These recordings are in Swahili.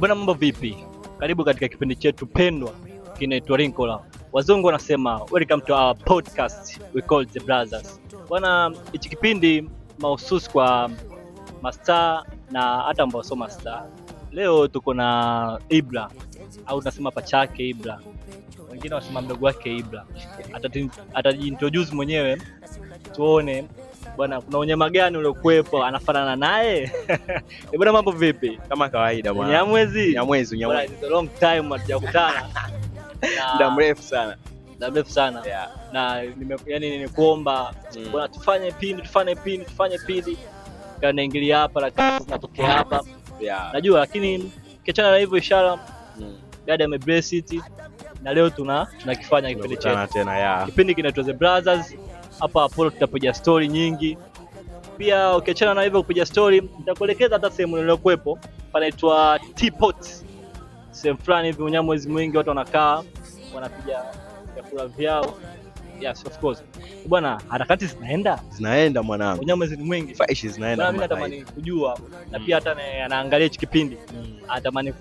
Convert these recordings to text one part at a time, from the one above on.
Bwana, mambo vipi? Karibu katika kipindi chetu pendwa kinaitwa Rinkola. Wazungu wanasema welcome to our podcast we call the brothers. Bwana, hichi kipindi mahususi kwa mastaa na hata ambao sio mastaa. Leo tuko na Ibra au tunasema pachake Ibra, wengine wanasema mdogo wake Ibra. Atajiintroduce mwenyewe tuone bwana, kuna unyama gani uliokuwepo, anafanana naye. Bwana, mambo vipi? Kama kawaida bwana. Nyamwezi. Nyamwezi, Bwana, Nyamwezi. it's a long time hatujakutana. Muda mrefu sana. Muda mrefu sana. Yeah. Na yani nimekuomba bwana, tufanye pindi, tufanye pindi, tufanye pindi. Kanaingilia hapa la kazi zinatokea hapa. Najua, lakini kiachana na hivyo ishara God amebless it na leo tunakifanya kipindi chetu. Tunakutana tena, yeah. Kipindi kinaitwa The Brothers. Hapa Apollo tutapiga story nyingi. Pia ukiachana na hivyo kupiga story, nitakuelekeza hata sehemu niliyokuwepo. Panaitwa Teapot. Sehemu fulani hivi unyamwezi mwingi, watu wanakaa, wanapiga vyakula vyao. Yes, of course. Bwana, harakati zinaenda. Zinaenda mwanangu. Unyamwezi ni mwingi. Fresh zinaenda. Bwana, mimi natamani kujua na pia hata anaangalia hichi kipindi. Anatamani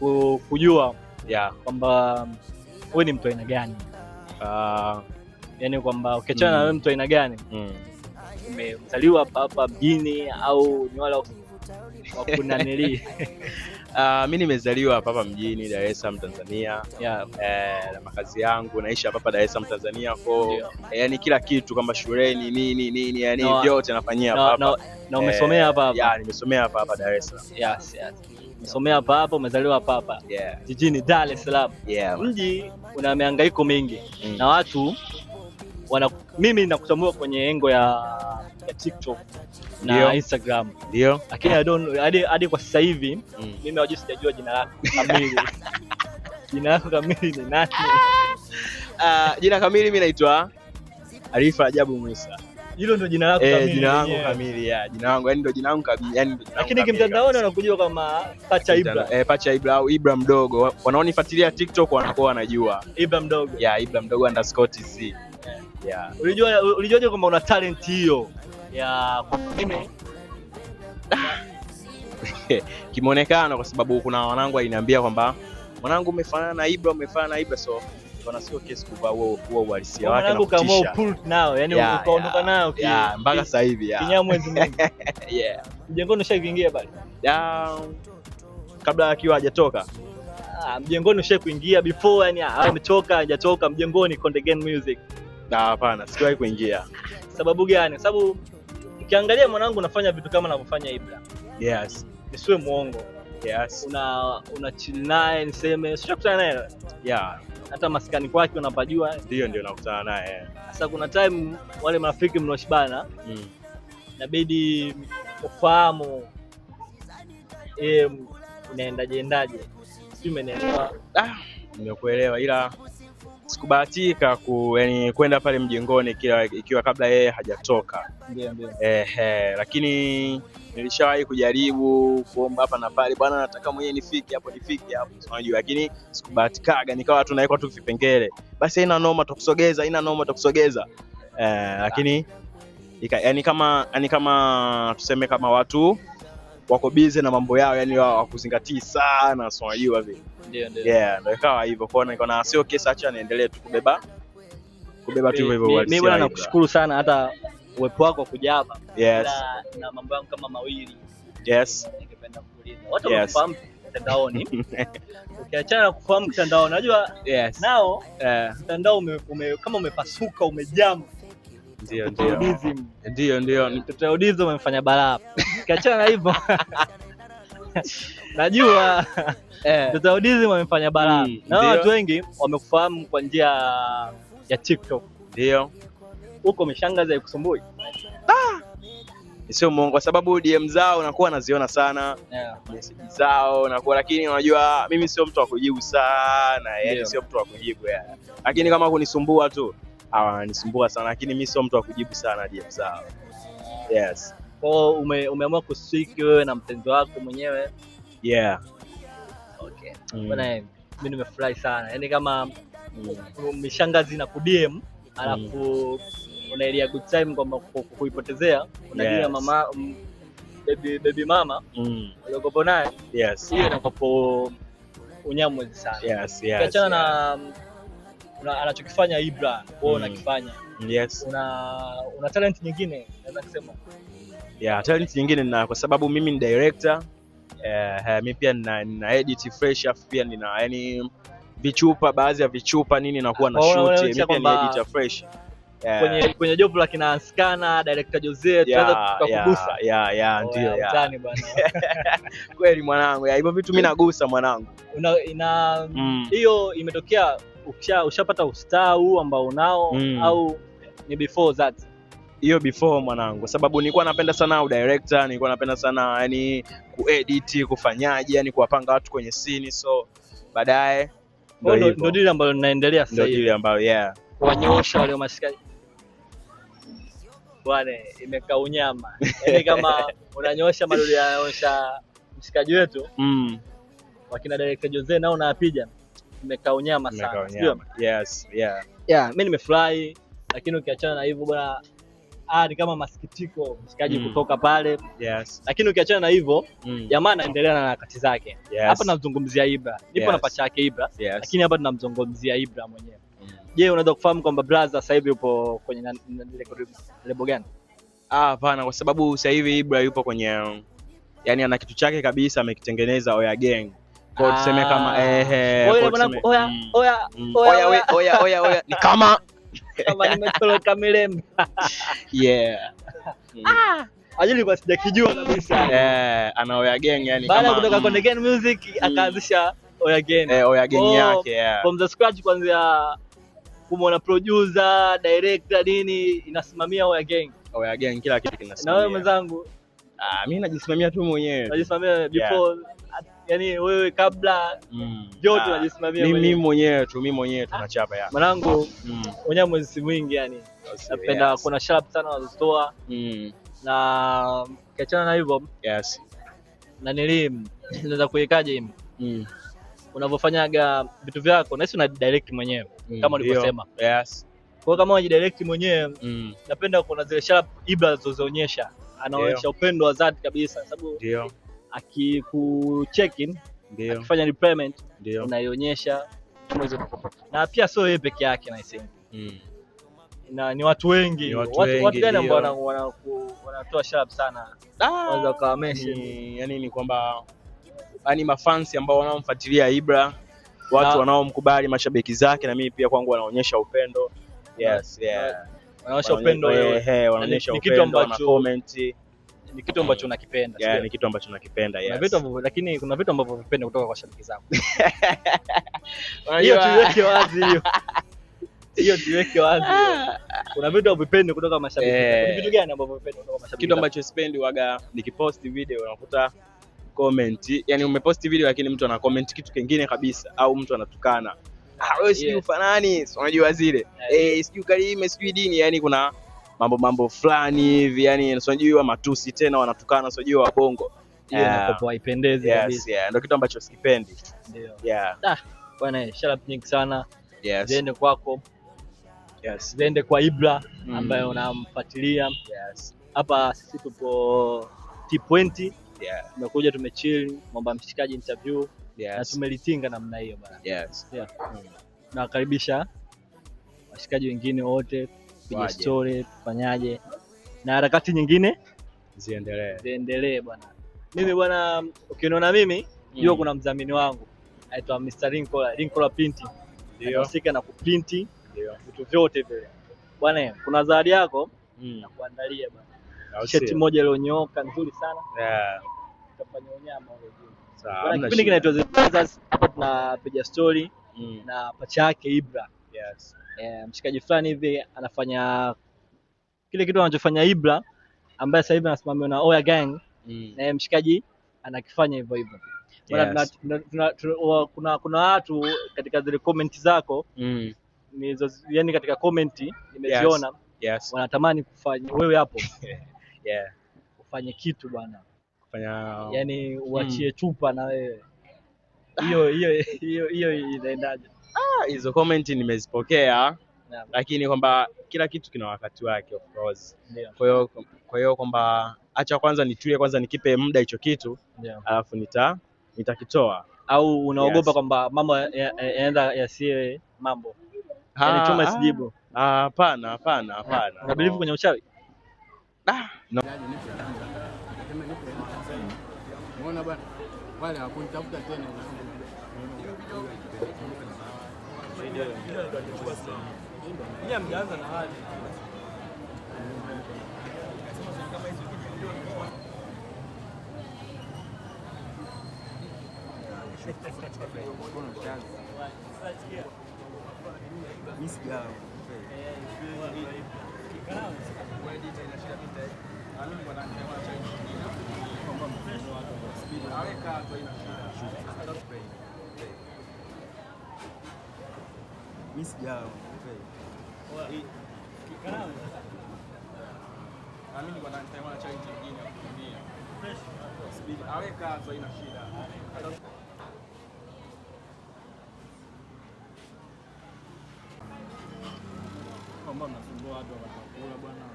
kujua kwamba wewe ni mtu aina gani? Yaani kwamba ukiachana na wewe mtu aina gani? Umezaliwa hapa hapa mjini au ni wale wa kunanili? Mimi nimezaliwa hapa hapa mjini Dar es Salaam Tanzania. Na makazi yangu naishi hapa hapa Dar es Salaam Tanzania kwa yani kila kitu kama shuleni nini nini yani vyote nafanyia hapa hapa. Na umesomea hapa hapa? Yeah, nimesomea hapa hapa Dar es Salaam. Yes, yes. Umesomea hapa hapa, umezaliwa hapa hapa. Jijini Dar es Salaam. Mji una mihangaiko mingi. Na watu wana, mimi nakutambua kwenye engo ya TikTok na Instagram. Lakini I don't, hadi kwa sasa hivi mimi hawajui, sijajua jina lako kamili. Jina lako kamili ni nani? Jina kamili mimi naitwa Arifa Ajabu Musa. Hilo ndio jina lako kamili Jina langu mwenyewe. kamili, yeah, jina langu, yani ndio jina langu kamili, yani ndio jina langu Lakini kamili kimtandaoni kabisa. wanakujua kama Pacha Ibra. Pacha Ibra au Ibra mdogo. Wanaonifuatilia TikTok wanakuwa wanajua. Ibra mdogo. Yeah, Ibra mdogo underscore TZ. Yeah. Ulijuaje kwamba una talent hiyo ya mimi? Kimuonekano, kwa sababu kuna wanangu waliniambia kwamba mwanangu umefanana na Ibra, umefanana na Ibra, so wana sio kesi kuvaa huo uhalisia wake na Mwanangu kama kutisha. pull nao, yani ukaondoka nayo Mpaka sasa hivi, yeah. Kinyamwezi mwingi. Mjengoni ushaingia pale? Yeah. Kabla akiwa hajatoka. Mjengoni ushakuingia before, yani, ametoka, hajatoka mjengoni Konde Gang Music. Na hapana, sikuwahi kuingia. Sababu gani? Sababu ukiangalia mwanangu unafanya vitu kama anavyofanya Ibra. Nisiwe muongo. Una chill naye, niseme, sishakutana naye. Hata maskani kwake unapajua. Ndio, ndio nakutana naye. Sasa kuna time wale marafiki mnaoshibana, inabidi ufahamu unaendaje endaje. Sijui umenielewa. Nimekuelewa, ila sikubahatika kwenda pale mjengoni ikiwa kabla yeye hajatoka. Ndio, ndio. Lakini nilishawahi kujaribu kuomba hapa na pale, bwana nataka mwenyewe nifike hapo, nifike hapo, unajua, lakini sikubahatikaga, nikawa tu nawekwa tu vipengele. Basi haina noma, tutakusogeza, haina noma, tutakusogeza. Lakini ika, yani kama, yani kama tuseme kama watu wako busy na mambo yao, yani wao hawakuzingatii sana, so unajua vile. Ndio, ndio. Yeah, ndio ikawa hivyo. Kwa hiyo nikaona sio kesi, acha niendelee tu kubeba tu hivyo hivyo uhalisia Mimi bwana wa Ibra. nakushukuru sana hata uwepo wako kuja hapa. Na mambo yangu kama mawili. Ningependa kuuliza. Watu wanakufahamu mtandaoni. Ukiachana na kufahamu mtandaoni, unajua nao mtandao kama umepasuka, umejam. Ndio, Mtoto ndio. Audism. Ndio, ndio. Mtoto Audism umemfanya balaa. Ukiachana na hivyo, najua Mtoto Audism amemfanya balaa. Na watu wengi wamekufahamu kwa njia ya TikTok. Ndio. Huko mishangazi haikusumbui? Sio muongo, kwa sababu DM zao nakuwa naziona sana. Message zao nakuwa, lakini unajua mimi sio mtu wa kujibu sana, yani sio mtu wa kujibu yani. Lakini kama kunisumbua tu, wananisumbua sana, lakini mimi sio mtu wa kujibu sana DM zao. Yes. Kwa hiyo umeamua kustick wewe na mpenzi wako mwenyewe. Okay. Bwana, mimi nimefurahi sana. Yaani kama mishangazi na ku DM alafu unailia good time kwamba kuipotezea, unajua mama, baby mama uliokopo naye. Hiyo inakuwa Unyamwezi sana. Yes, yes. Ukiachana na anachokifanya Ibra, wewe unakifanya. Yes. Una talent nyingine naweza kusema. Yeah, talent nyingine na kwa sababu mimi ni director. Mimi pia nina edit fresh, afu pia nina yani vichupa, baadhi ya vichupa nini nakuwa na shoot. Mimi pia ni editor fresh. Kwenye jopo la kina Anskana, director Jose, tunaweza tukakugusa. Yeah, ndio. Utani bwana. Kweli mwanangu, hivyo vitu mimi nagusa mwanangu. Hiyo imetokea ushapata ustaa huu ambao unao au ni before that? Hiyo before mwanangu, kwa sababu nilikuwa napenda sana u director, nilikuwa napenda sana yani kuedit, kufanyaje, yani kuwapanga watu kwenye scene, so baadaye ndio deal ambalo linaendelea sasa hivi. Ndio deal ambalo yeah. Wanyoosha wale mashikaji. Bwana, imekaa unyama. Yaani kama unanyoosha madoli yanaonyesha mshikaji wetu. Wakina director Jose nao unapiga. Imekaa unyama sana. Sio? Yes, yeah. Yeah, mimi nimefurahi, lakini ukiachana na hivyo bwana, ni kama masikitiko mshikaji kutoka pale. Yes. Lakini ukiachana na hivyo, jamaa anaendelea na harakati zake. Yes. Hapa tunamzungumzia Ibra. Nipo na pacha yake Ibra. Yes. Lakini hapa tunamzungumzia Ibra mwenyewe. Je, unaweza kufahamu kwamba brother sasa hivi yupo kwenye lebo gani? Hapana, kwa sababu sasa hivi Ibra yupo kwenye, yani ana kitu chake kabisa amekitengeneza, Oya Gang. Kwa tuseme kama Oya oya oya oya oya oya ni kama nimetoroka Milembe. Yeah. Ajili kwa sijakijua kabisa. Ana Oya Gang yani kama baada kutoka Konde Gang Music akaanzisha Oya Gang. Oya Gang yake, yeah. From the scratch kuanzia kumuona producer, director nini inasimamia Oya Gang. Oya Gang kila kitu kinasimamia. Na wewe mwenzangu? Mimi najisimamia tu mwenyewe. Najisimamia before, yani wewe kabla yote unajisimamia mwenyewe. Mimi mwenyewe tu, mimi mwenyewe tunachapa ya. Mwanangu, Unyamwezi mwingi yani. Napenda kuna sharp sana wanazotoa. Na kiachana na hivyo. Yes. Na nilimu naweza kuwekaje hivi? Unavyofanyaga vitu vyako na sisi una direct mwenyewe kama ulivyosema. Yes. Kwa hiyo kama unajidirect mwenyewe, napenda kuna zile sharp Ibra zinazoonyesha. Anaonyesha upendo wa dhati kabisa sababu ndio akikucheck in, akifanya repayment unaionyesha. Na pia sio yeye peke yake na isema. Na ni watu wengi. Watu gani ambao wanatoa sharp sana? Wanaweza kawa mention. Yani ni kwamba yani mafansi ambao wanaomfuatilia Ibra, watu wanaomkubali, mashabiki zake, na mimi pia kwangu wanaonyesha upendo. Yes, yeah. Wanaonyesha upendo wewe. Wanaonyesha upendo, wana comment. Ni kitu ambacho unakipenda. Yeah, ni kitu ambacho nakipenda, yes. Kuna vitu ambavyo, lakini kuna vitu ambavyo vipenda kutoka kwa shabiki zako. Hiyo tuiweke wazi hiyo. Hiyo tuiweke wazi. Kuna vitu ambavyo kutoka kwa mashabiki. Kuna vitu gani ambavyo vipenda kutoka kwa mashabiki? Kitu ambacho sipendi waga nikipost video unakuta comment, yani umepost video lakini mtu ana comment kitu kingine kabisa au mtu anatukana. Wewe sijui ufanani, unajua zile. Sijui kalime, sijui dini, yani kuna mambo fulani hivi, yani unajua matusi tena wanatukana, unajua wabongo. Hiyo inakuwa haipendezi kabisa. Yes, yeah, ndio kitu ambacho sikipendi. Ndio. Yeah. Bwana, shout out nyingi sana. Yes. Ziende kwako. Yes. Ziende kwa Ibra ambaye unamfuatilia. Yes. Hapa sisi tupo T20. Yeah. Tumekuja tumechill, mwomba mshikaji interview. Yes. Na tumelitinga namna hiyo bwana. Yes. Yeah. Nawakaribisha washikaji wengine wote kupiga story, tufanyaje na harakati nyingine ziendelee bwana. Mimi bwana, ukiniona mimi jua kuna mdhamini wangu anaitwa Mr. Linkola, Linkola Printing. Ndio. Anahusika na kuprinti ndio vitu vyote vile. Bwana, kuna zawadi yako nakuandalia bwana. Shati moja iliyonyooka nzuri sana. Yeah. Tutafanya unyama ule juu. Sawa. Bwana, kipindi kinaitwa The Brothers. Hapa tunapiga story na pacha yake Ibra. Yes. Mshikaji fulani hivi anafanya kile kitu anachofanya Ibra ambaye sasa hivi anasimamiwa na Oya Gang. Na mshikaji anakifanya hivyo hivyo. Yes. Kuna watu katika zile comment zako nizo, yani katika comment nimeziona. Yes. Wanatamani kufanya wewe hapo. Yeah. Ufanye kitu bwana. Kufanya yani uachie chupa na wewe. Hiyo inaendaje? Hizo comment nimezipokea. Lakini kwamba kila kitu kina wakati wake of course. Yeah. Kwa hiyo kwamba acha kwanza nitulie kwanza nikipe muda hicho kitu. Yeah. Alafu nitakitoa. Au unaogopa Yes. kwamba mambo yanaenda yasiwe mambo? Yaani chuma isijibu. Hapana, hapana, hapana. Una believe kwenye uchawi? No. Umeona bwana, wale hawakunitafuta tena. Kwamba mnasumbua watu wakati wa kula bwana.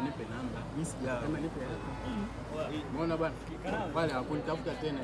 Nipe namba. Sema nipe yako. Umeona bwana? Wale hawakunitafuta tena.